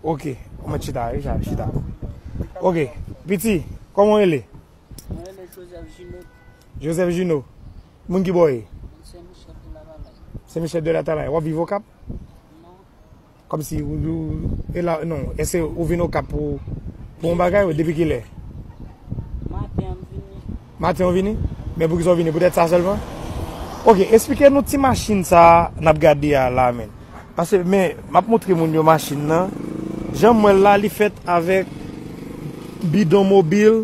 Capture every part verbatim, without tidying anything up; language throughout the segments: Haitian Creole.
Ok, ou mèt chita, wi, chita. Ok, piti, kòman w rele? Mwen rele Joseph Gino. Joseph Gino. Moun ki bò w ye? Sen Michel de Latalay. Sen Michel de Latalay. W ap viv Okap? Non. Kòmsi ou, ou, e la, non, èske ou vin Okap pou, pou yon bagay ou depi kilè? Maten an m vini. Maten ou vini? Men poukisa w vini? Poutèt sa sèlman? Ok, eksplike nou ti machin sa a n ap gade a la, men. Paske, men, m ap montre moun yo machin nan. Jan m wè l la, li fèt avèk bidon mobil,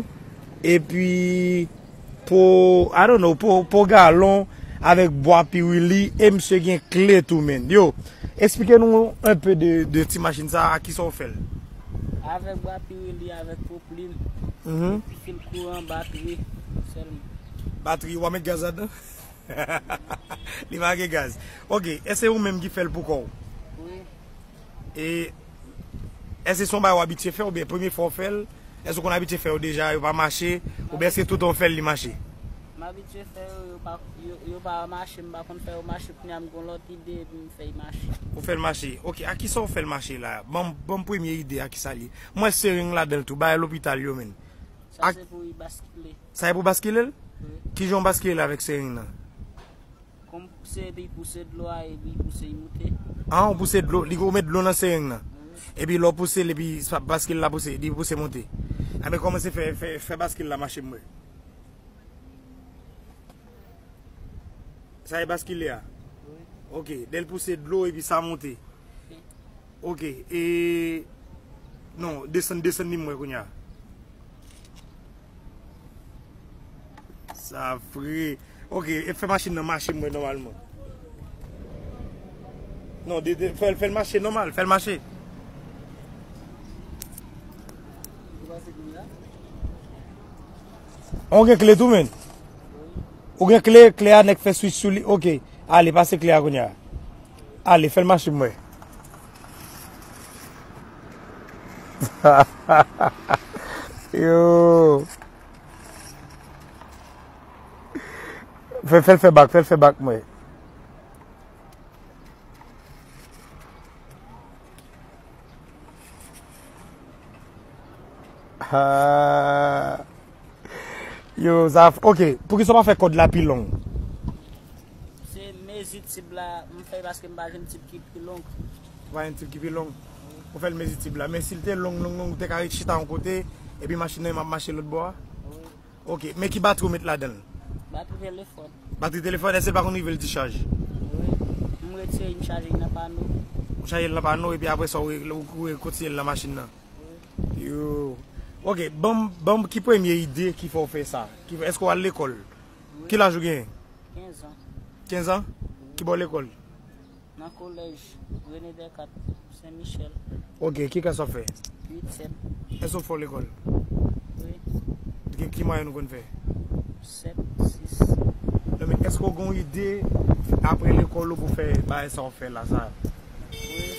epi po, I don't know, po, po galon avèk bwa piwili, e misye gen kle tou, men. Yo, eksplike nou un peu de, de ti machin sa a, a kisa w fè l? Avèk bwa piwili, avèk po plim, Mhm. epi fil kouran, batri, sèlman. Batri, w a met gaz ladan? Li pa gen gaz. Ok, èske ou menm ki fè l pou kò w? Wi. E èske se yon bagay w abitye fè oubyen premye fwa w fè l? Èske w konn abitye fè yo deja, yo pa mache? Oubyen èske toutan w fè l, li mache? M abitye fè yo, yo pa, yo, yo pa mache, m pa konn fè yo mache, kounye a m gen yon lòt ide, epi m fè l mache. Ou fè l mache. Ok, a kisa w fè l mache la? Ban m, ban m premye ide a kisa l ye. M wè sering ladan l tou, bagay lopital yo, men. Sa Ak- se pou li baskile. Sa e pou baskile l? Wi. Kijan w baskile l avèk sering nan? Kòm se li pouse dlo a, epi pouse li moute. Ah, ou pouse dlo, li ou met dlo nan sering nan. Wi. Epi lè w pouse l, epi sa, baskil la pouse, li pouse monte. A, men kòmanse fè, fè, fè baskil la mache, m wè. Sa e baskile a? Wi. Ok, lè l pouse dlo, epi sa monte. Ok, e, non, desann, desann li m wè kounye a. Sa vre. Ok, e fè machin nan mache m wè nòmalman. Non, de, de, fè, fè l mache nòmal, fè l mache. Ou gen kle tou, men? Ou gen kle, kle a nèk fè switch sou li. Ok, ale, pase kle a kounye a. Ale, fè l mache m wè. Yo. Fè, fè l fè bak, fè l fè bak m wè. Ah. Yo, sa, ok. Poukisa w pa fè kòd la pi long? Se mezi tib la, m fè paske m pa jwenn tib ki pi long. Ou pa jwenn tib ki pi long? Ou fè l mezi tib la. Men si l te long, long, long, ou te ka ret chita yon kote, epi machin nan ap mache lòt bò a? Wi. Ok. Men ki batri ou met ladan l? Batri telefòn. Batri telefòn, èske l pa konn rive l dichaj? Wi. M retire, m chaje l nan pano. Ou chaje l nan pano, epi apre sa, ou, ou, ou kontinye l nan machin nan? Yo. Ok, ban m, ban m ki premye ide ki fè w fè sa? Ki fè, èske w al lekòl? Wi. Ki laj ou genyen? Kenz an. Kenz an? Ki bò lekòl? Nan kolèj René Descartes, Sen Michèl. Ok, ki klas w ap fè? Uityèm. Èske w fò lekòl? Wi. Ki, ki mwayèn ou konn fè? Sèt, sis. Non, men èske w gen yon ide apre lekòl ou pou fè bagay sa w fè la sa? Wi.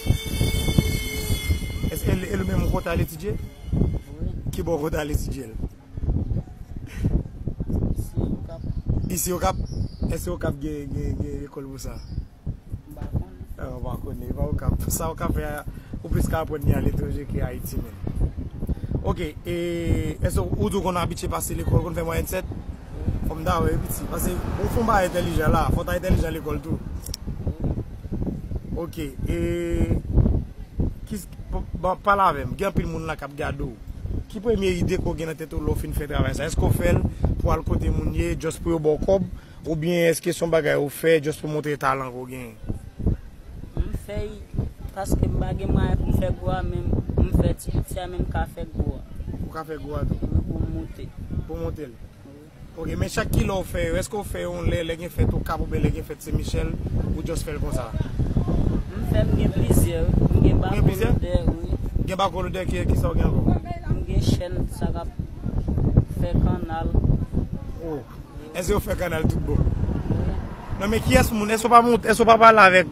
Èske e, e li menm ou kontan al etidye? Wi. Ki bò ou kontan al etidye l? Isi Okap. Isi Okap? Èske Okap gen, gen, gen lekòl pou sa? M pa konnen. Ah, ou pa konnen, e pa Okap. Sa Okap fè a, ou plis ka aprann li aletranje ke Ayiti menm. Ok, e èske ou tou konn abitye pase lekòl, konn fè mwayèn sèt? Fò m ta wè, piti. Paske ou fè yon bagay entèlijan la, fò w ta entèlijan lekòl tou. Ok, e ki, pa, pa, pale avè m, gen anpil moun la k ap gade w. Ki premye ide ke w gen nan tèt ou lè w fin fè travay sa? Èske w fè l pou al kote moun ye, just pou yo ba w kòb? Oubyen èske se yon bagay ou fè just pou montre talan ke w genyen? M fè l paske m pa gen mwayen pou m fè gwo a, men m fè ti piti a, men m ka fè gwo a. Ou ka fè gwo a tou? Wi, pou m monte. Pou w monte l? Wi. Ok, men chak kilè w fè yo, èske w fè yo yon lè, lè gen fèt Okap oubyen lè gen fèt Sen Michèl, ou just fè l konsa? M fè, m gen plizyè, wi. M gen Gen plizyè? Bakolodè, wi. Gen Bakolodè, ki, ki sa w gen ankò? M gen chèn, sa k ap fè kannal. Oh. Èske yo fè kannal tout bon? Non, men kiyès moun, èske w pa mont, èske w pa pale avèk,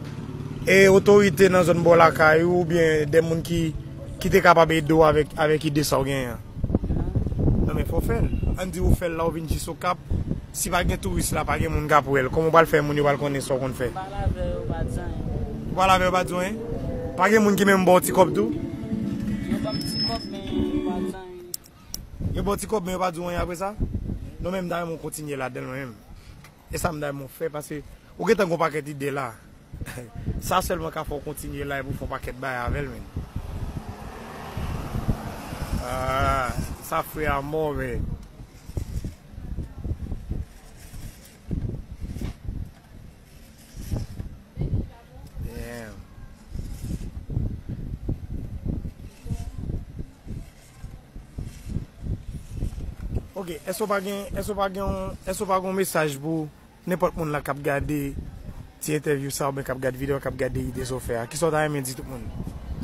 e, otorite nan zòn bò lakay ou, oubyen de moun ki, ki te kapab ede w avèk, avèk ide sa w genyen an? Non, men fò w fè l. Ann di ou fè l la, ou vin jis Okap. Si pa gen touris la, pa gen moun k ap wè l. Kòman w pral fè moun yo pral konnen sa w konn fè? M pale avè yo, yo pa di anyen. Ou pale avè yo, yo pa di w anyen? Pa gen moun ki menm ba w ti kòb tou? Yo ba w ti kòb, men yo pa di w anyen apre sa? Non, men m ta renmen w kontinye ladan l, mwen menm. E sa m ta renmen w fè, paske ou gentan gen yon pakèt ide la. Sa sèlman ka fè w kontinye la epi w fè yon pakèt bagay avè l, menn. Ah, sa fre a mò, men. Damn. Ok, èske w pa gen, èske w pa gen yon, èske w pa gen yon mesaj pou nenpòt moun la k ap gade ti entèvyou sa oubyen k ap gade videyo, k ap gade ide sa w fè a? Kisa w ta renmen di tout moun?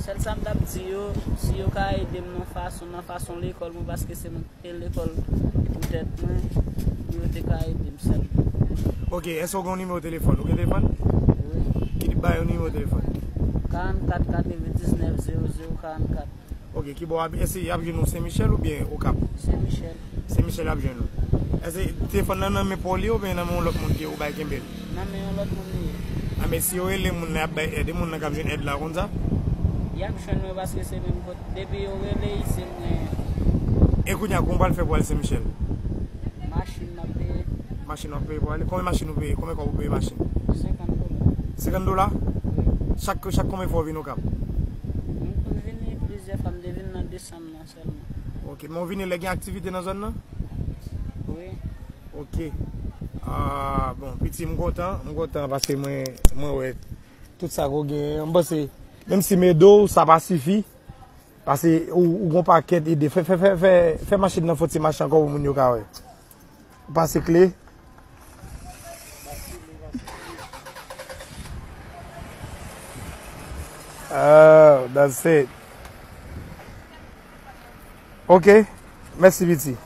Sèl sa m t ap di yo, si yo ka ede m nan fason, nan fason lekòl mwen, paske se mwen ki te lekòl pou tèt mwen, pou yo te ka ede m sèlman. Ok, èske w gen yon nimewo telefòn? Ou gen telefòn? Wi. Ki ba yo nimewo telefòn? Karannkat katrevendiznèf zewo zewo karannkat. Ok, ki bò w ap, èske y ap jwenn ou Sen Michèl oubyen Okap? Sen Michèl. Sen Michèl y ap jwenn ou. Èske telefòn nan nan men pa w li ye oubyen nan men yon lòt moun ke ou bay kenbe l? Nan men yon lòt moun li ye. A, men si yo rele moun nan, y ap bay èd. E moun nan k ap jwenn èd la, konn sa? Y ap jwenn mwen paske se menm kote. Depi yo rele, se mwen. E kounye a, kòman w pral fè pou al Sen Michèl? Machin m ap peye. Machin w ap peye pou ale? Konbyen machin ou peye? Konbyen kòb ou peye machin? Senkant dola. Senkant dola? Wi. Chak, chak konbyen fwa w vin Okap? M konn vini plizyè fwa, m te vin nan desanm nan sèlman. Ok, men w vini lè gen aktivite nan zòn nan? Wi. Ok. Ah, bon, piti, m kontan, m kontan paske mwen, mwen wè tout sa ke w genyen. M panse, menm si m ede w, sa pa sifi. Paske ou, ou gon pakèt ide. Fè, fè, fè, fè, fè machin nan fè ti mache ankò pou moun yo ka wè. Pase kle. Ah, that's it. Ok. Mèsi, piti.